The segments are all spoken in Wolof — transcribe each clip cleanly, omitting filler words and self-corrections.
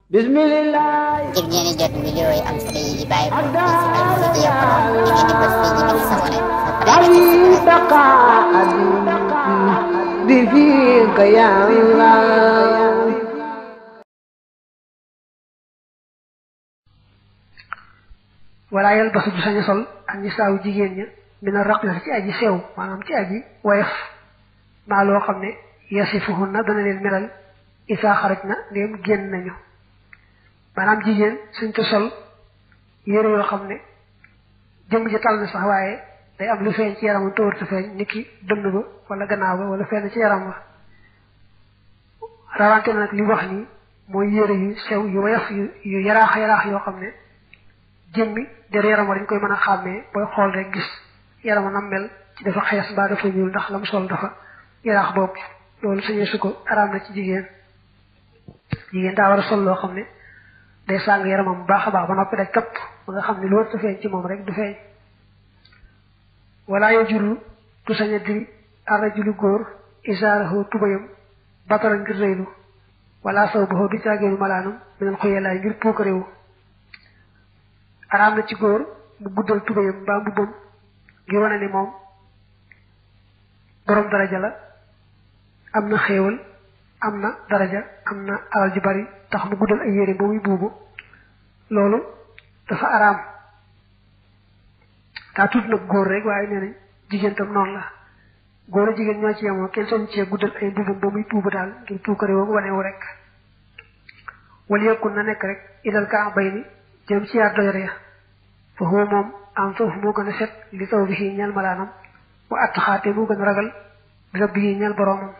Bismillah. ngir ngeen jot vidéo yi am solo yi bàyyi ko ci Al Mouridiyyah Pro da ngeen di bës fii ñu bind s'abonner بفيك يا الله wala yal basu du sañu sol ak ñi saaw jigéen ña mina raqla ci aji sew maanaam ci aji woyof maa loo xam ne yasifuhunna dana leen melal isa xaraj na ndéem génn nañu maanaam jigéen suñ ko sol yére yoo xam ne jëmm ji tal na sax waaye day am lu feeñ ci yaramam te wërta feeñ niki dënn ba wala gannaaw ba wala fenn ci yaram ba rawante na nag li wax nii mooy yére yu sew yu woyof yu yaraax yoo xam ne jëmmi der yaram dañ koy mën a xàmmee booy xool rek gis yaram nam mel ci dafa xees mbaa dafa ñuul ndax lam sol dafa yaraax boobu loolu sañee su ko araam na ci jigéen daa war a sol loo xam ne day sàng yaramam bu baax a baax ba noppi rek kapp ba nga xam ne lu war a feeñ ci moom rek du feeñ wala yo julu du sañ a diri arrajulu góor isaarahu tubayam batala ngir rëylu wala saw baxoo du caageenu malaanam minal xuyelaay ngir puuk réew araam na ci góor mu guddal tubayam mbaa mbubbam ngir wane ni moom borom daraja la am na xéewal am na daraja am na alal ju bari tax mu guddal ay yére ba muy buubu loolu dafa araam daa tudd nag góor rek waaye nee nañ jigéen tam noonu la góor a jigéen ñoo ci yemoo kenn sañ cee guddal ay mbubbam ba muy buubu daal ngir puukare woo wanewu rek wala yekkun na nekk rek idal ka bay ni jëm ci yaar doyore ya fa huwa moom am foofu moo gën a set li taw bi xii ñeel malaanam wa attaxaate moo gën a ragal di rab yi ñeel boroomam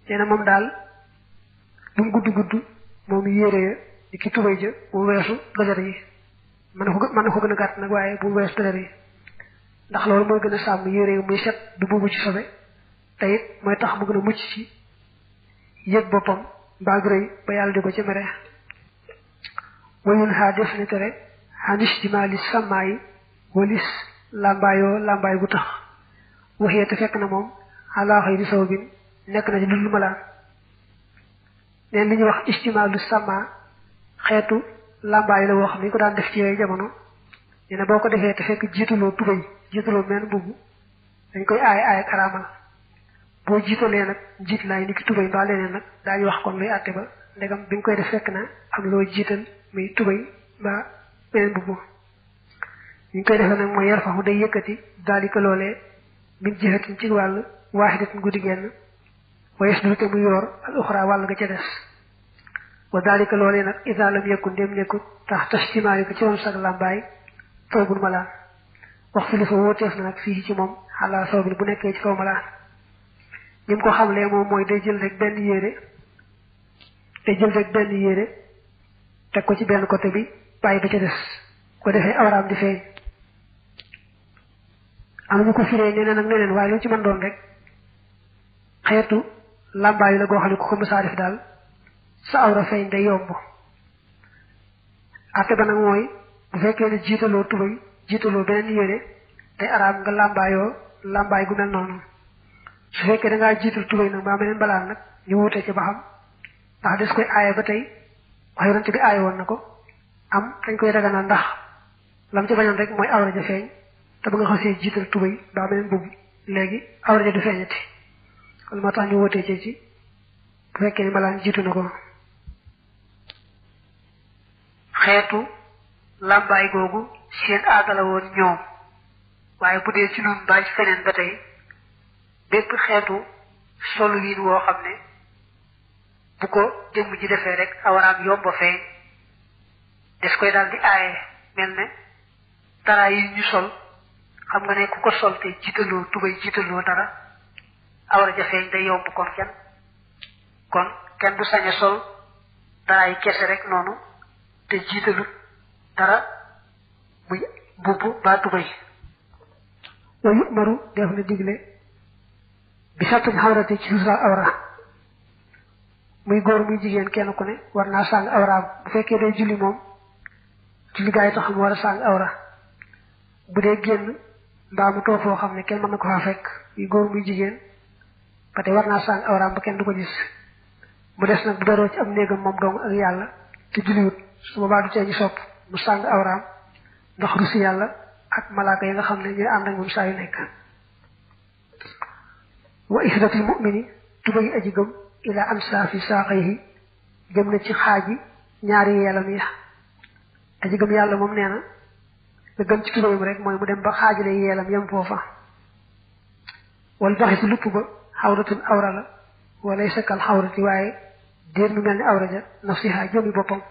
nee na moom daal bu mu gudd moom yére ya di ki tubay ja bu weesu doyore yi mën na ko gën a gàtt nag waaye bu weesu doyore yi ndax loolu mooy gën a sàmm yére yi muy set du buubu ci sobe te it mooy tax mu gën a mucc ci yëg boppam mbaa rëy ba yàlla di ko ci mere wayun xaa def ne tere xanis dimaali sàmmaa yi walis làmbaay bu tax waxee te fekk na moom alaaxoy di saw bin nekk na ci lu malaan neen li ñuy wax istimaalu sàmmaa xeetu làmbaay la woo xam ne ñu ko daan def ci yooyu jamono nee na boo ko defee te fekk jiitaloo tubay jiitaloo menn mbubb dañ koy aay ak araamal boo jiitalee nag jiit laay ni ki tubay mbaa leneen nag daañu wax kon luy àtte ba ndegam bi nga koy def fekk na am loo jiital muy tubay mbaa beneen mbubb ñu koy defee nag mooy yar faxu day yëkkati daalika loolee min jihatin ci wàll waaxidatin guddi genn wayes du te mu yoor al uxra wàll nga ca des wa daalika loolee nag isa lam yëkkun ndem nekkut tax tastimaali ko ci woon sag làmbaay toogul malaan wax fi li fa wóoteef na nag fii ci moom xalaa saw bi bu nekkee ci kaw malaan ni mu ko xamlee moom mooy day jël rek benn yére teg ko ci benn côté bi bàyyi ba ca des ko defee awraam di feeñ am ñu ko firee neneen waaye lu ci mën doon rek xeetu làmbaay la goo xam ne ku ko mësaa def daal sa awra feeñ day yomb atte ba nag mooy bu fekkee ne jiitaloo tubay jiitaloo beneen yére day araam nga làmbaay gu mel noonu su fekkee da ngaa jiital tubay nag mbaa beneen balaan nag ñu wute ci ba xam ndax des koy aaye ba tey wax yonent bi aaye woon na ko am dañ koy daganal ndax lam ci bañoon rek mooy awra ja feeñ te ba nga xasee jiital tubay mbaa beneen mbubb léegi awra ja du feeñati kon moo tax ñu wutee ci bu fekkee ni balaan jiitu na ko xeetu làmbaay googu seen aada la woon ñoom waaye bu dee ci noonu mbaa ci feneen ba tey bépp xeetu solu liin woo xam ne bu ko jëmm ji defee rek awaraam yomba feeñ des koy daal di aaye mel ne dara yi ñu sol xam nga ne ku ko sol te jiitaloo tubay jiitaloo dara awara ja feeñ day yomb kon kenn du sañ a sol dara yi kese rek noonu te jiitalut dara muy mbubb ba tubay wayu maru def na digle bi sattuñ xawrate ci suusa awra muy góor muy jigéen kenn ku ne war naa sàng awraam bu fekkee day julli moom julli gaa yi tax mu war a sàng awra bu dee génn mbaa mu toog foo xam ne kenn mën na ko faa fekk muy góor muy jigéen ba tey war naa sàng awraam ba kenn du ko gis mu des nag bu daroo ci am néegam moom dong ak yàlla te julliwut su boobaa du tee ñu sopp mu sàng awraam ndax rusi yàlla ak malaaka yi nga xam ne ñooy ànd ak moom saa yu nekk wa isratil mu'mini tubay aji gëm ila ansaafi saaqayhi jëm na ci xaaji ñaari yeelam ya aji gëm yàlla moom nee na la gën ci tubayam rek mooy mu dem ba xaajale yeelam yem foofa wal baxi lupp ba xawratun awra la walay sakal xawrati waaye déer mu mel ni awra ja nafsiha jëmi boppam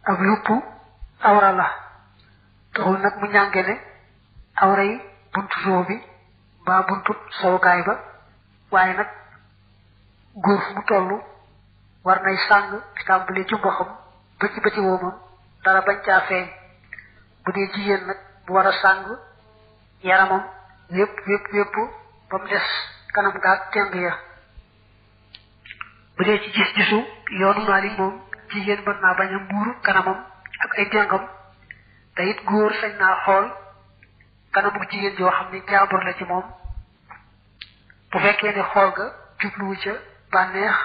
ak lupp awra la taxul nag mu ñànge ne awra yi buntu soo bi mbaa buntu sowukaay ba waaye nag góor fu mu toll war nay sàng tàmbali ci mboxam ba ci bëti woomam dara bañ caa feeñ bu dee jigéen nag mu war a sàng yaramam yépp ba mu des kanam gaag teng ya bu dee ci gis-gisu yoonu Maalik moom jigéen mën naa bañ a muur kanamam ak ay tengam te it góor sañ naa xool kanamu jigéen joo xam ne jaambur la ci moom bu fekkee ne xool ga jubluwu ca bànneex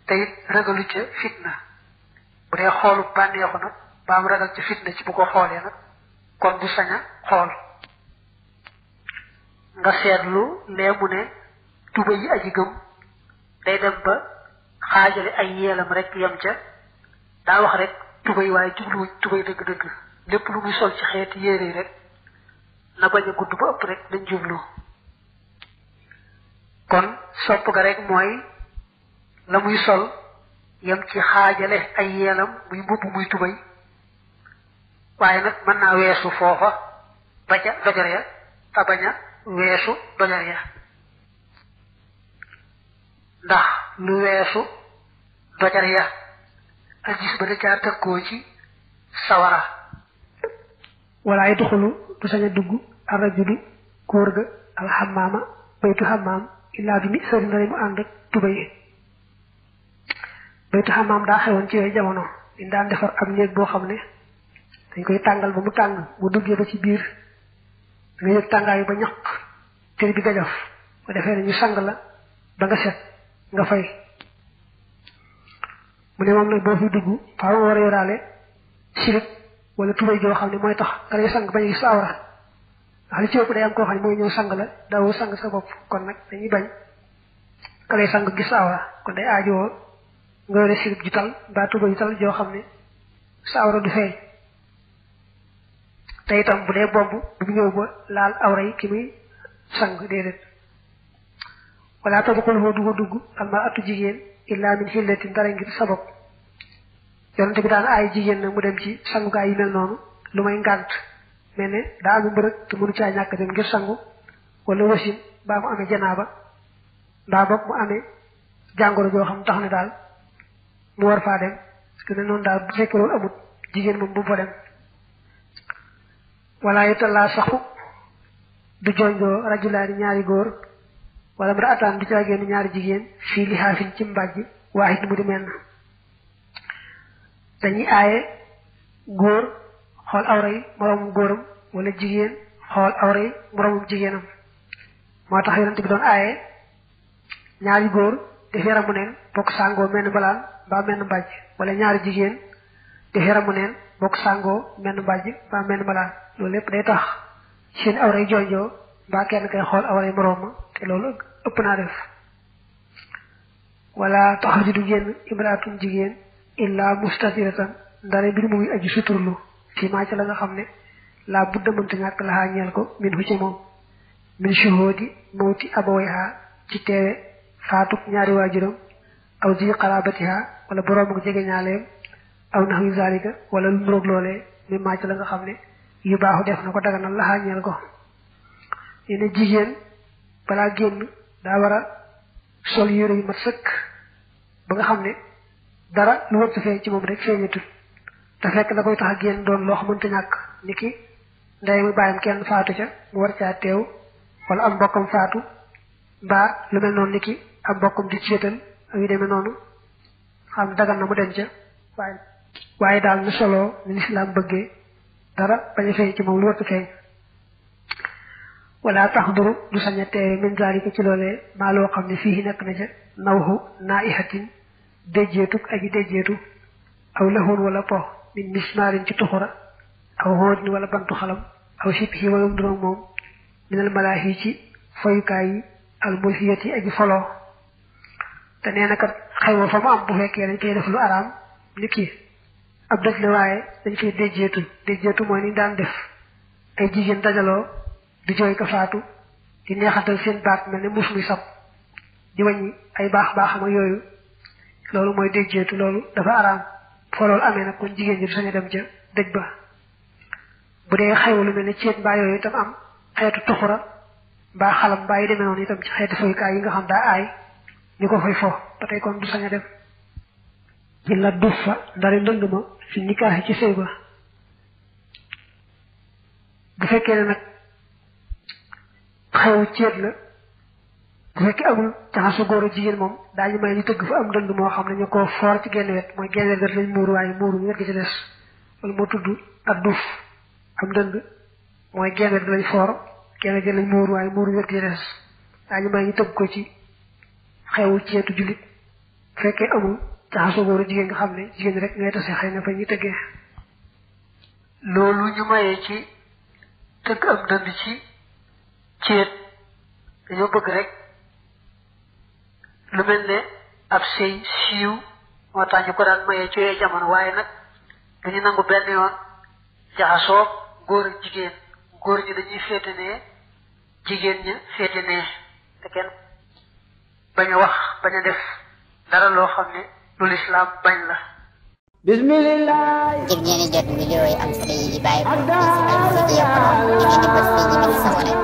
te it ragalu ca fitna bu dee xoolu bànneexu nag ba am ragal ca fitna ci bu ko xoolee nag kon du sañ a xool nga seetlu lee mu ne tuba yi aji gëm day dem ba xaajale ay yeelam rek yem ca daa wax rek tuba yi waaye jubluwuñ tuba yi dëgg-dëgg lépp lu muy sol ci xeeti yére yi rek na bañ a gudd ba ëpp rek dañ jublu kon sopp ga rek mooy la muy sol yem ci xaajale ay yeelam muy mbubb muy tubay waaye nag mën naa weesu foofa ba ca dojar ya te bañ a weesu dojar ya ndax lu weesu dojar ya ak gis ba da caa tëkkoo ci sawara wala ay duxulu du sañ a dugg arrajulu góor ga alxamaama baytu xamaam illaa bi mi sëri na mu ànd ak tubay baytu xamaam daa xewoon ci yooyu jamono dañ daan defar ab néeg boo xam ne dañ koy tàngal ba mu tàng bu duggee ba ci biir nga yëg tàngaayu ba ñaq tër bi gajaf ba defee ne ñu sang la ba nga set nga fay mu ne moom nag boo fi dugg faaw nga war a yoraale silib wala tubay joo xam ne mooy tax ka lay sang bañ a gis sa awra ndax li ci ëpp day am koo xam ne mooy ñëw sang la daawoo sang sa bopp kon nag dañuy bañ ka lay sang gis sa awra kon day aajowoo nga yore silib ju tal mbaa tubay ju tal joo xam ne sa awra du feeñ te itam bu dee bomb bu ñëw ba laal awra yi ki muy sang déedéet wala tadxul foo duga dugg alma atu jigéen illa min xillatin dara ngir sabab yonente bi daan aay jigéen nag mu dem ci sangukaay yi mel noonu lu may ngànt mel ne daa am mbërëg te mënu caa ñàkk dem ngir sangu wala wasin mbaa mu amee janaaba mbaa boog mu amee jàngoro joo xam tax ne daal mu war faa dem parce que ne noonu daal bu fekkee loolu amut jigéen moom bu mu fa dem wala yitallaa saxu du jonjoo rajulaani ñaari góor wala mra ataan du caagéen ñaari jigéen fii li xaafin ci mbàjj waahid mu di menn dañuy aaye góor xool awra yi moroomum góoram wala jigéen xool awra yi moroomum jigéenam moo tax yonent bi doon aaye ñaari góor def yaramu neen bokk sàngoo menn balaan mbaa menn mbàjj wala ñaari jigéen def yaramu neen bokk sàngoo menn mbàjj mbaa menn balaan loolu lépp day tax seen awra yi jonjoo mbaa kenn kay xool awra yi moroom ma te loolu ëpp naa def wala taxarju du génn imraatun jigéen illa mustatiratan ndare mbir muy aji suturlu fii maa ca la nga xam ne laa budda mënta ñàkk laxaa ñeel ko min hu ci moom min shuhudi mawti abawayha ci teewe faatub ñaari waajuram aw zi qarabatiha wala boroom ak jege ñaaleem aw naxwi zalika wala lu muroog loolee mi maa ca la nga xam ne yu baaxu def na ko daganal laxaa ñeel ko yene jigéen balaa génn daa war a sol yére yu mat sëkk ba nga xam ne dara lu wër sa feeñ ci moom rek feeñatul te fekk la koy tax a génn doon loo xamante ñàkk ni ki ndey mu bàyyam kenn faatu ca mu war caa teew wala am mbokkam faatu mbaa lu mel noonu ni ki am mbokkam di céetal ak yu demee noonu xam dagan na mu dem ca waaye daal nu soloo ni lislaam bëggee dara bañ a feeñ ci moom lu wër sa feeñ wala taxduru du sañ a teewe min zalika ci loolee maa loo xam ne fii nekk na ca nawhu naihatin dejjeetuk aji dejjeetu aw lahun wala po min mismaarin ci tuxura aw hoodin wala bantu xalam aw shibhi wala nduroog moom minal malaahi ci foyukaay yi al mulhiyati aji foloo te nee na kat xaywa fa mu am bu fekkee dañ koy def lu araam ni kii ab dëj la waaye dañ koy déjjeetu mooy ni daan def ay jigéen dajaloo di jooy ka faatu di neexatal seen baat mel ne mus muy sab di wàññi ay baax-baaxam ak yooyu loolu mooy déjjeetu loolu dafa araam foo loolu amee nag kon jigéen ñi du sañ a dem ca dëj ba bu dee xaywa lu mel ne ceet mbaa yooyu itam am xeetu tuxura mbaa xalam mbaa yi demee noonu itam ci xeetu foyukaay yi nga xam daa aay ñu ko fay fo ba tey kon du sañ a dem ci la duf fa ndari ndënd ma fi nikaaxi ci sëy ba bu fekkee ne nag xewu ceet la bu fekkee amul jaxasu góor a jigéen moom daañu may ñu tëgg fa am ndënd moo xam ne ñu ko foor ci genn wet mooy genn wet lañ muuru waaye muuru ñu wet gi ci des wala moo tudd ak duf am ndënd mooy genn wet lañ foor genn wet lañ muuru waaye muuru ñu wet gi ci des daañu may ñu tëgg ko ci xewu ceetu jullit bu fekkee amul jaxasoo góor jigéen nga xam ne jigéen rek ngay tase xëy na fa ñuy tëggee loolu ñu mayee ci tëgg am dënd ci ceet dañoo bëgg rek lu mel ne ab sëy siiw moo tax ñu ko daan mayee ci yooyu jamono waaye nag dañu nangu benn yoon jaxasoo góor ak jigéen góor ñi dañuy féete nee jigéen ña féete nee te kenn bañ a wax bañ a def dara loo xam ne lu lislaam bañ la bismillah ngir ngeen di jot vidéo yi am solo yi di bàyyi ko ci Al-Mouridiyyah Pro ngeen di bës fii ñu bind s'abonner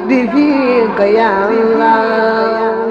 bi fiika ya Allah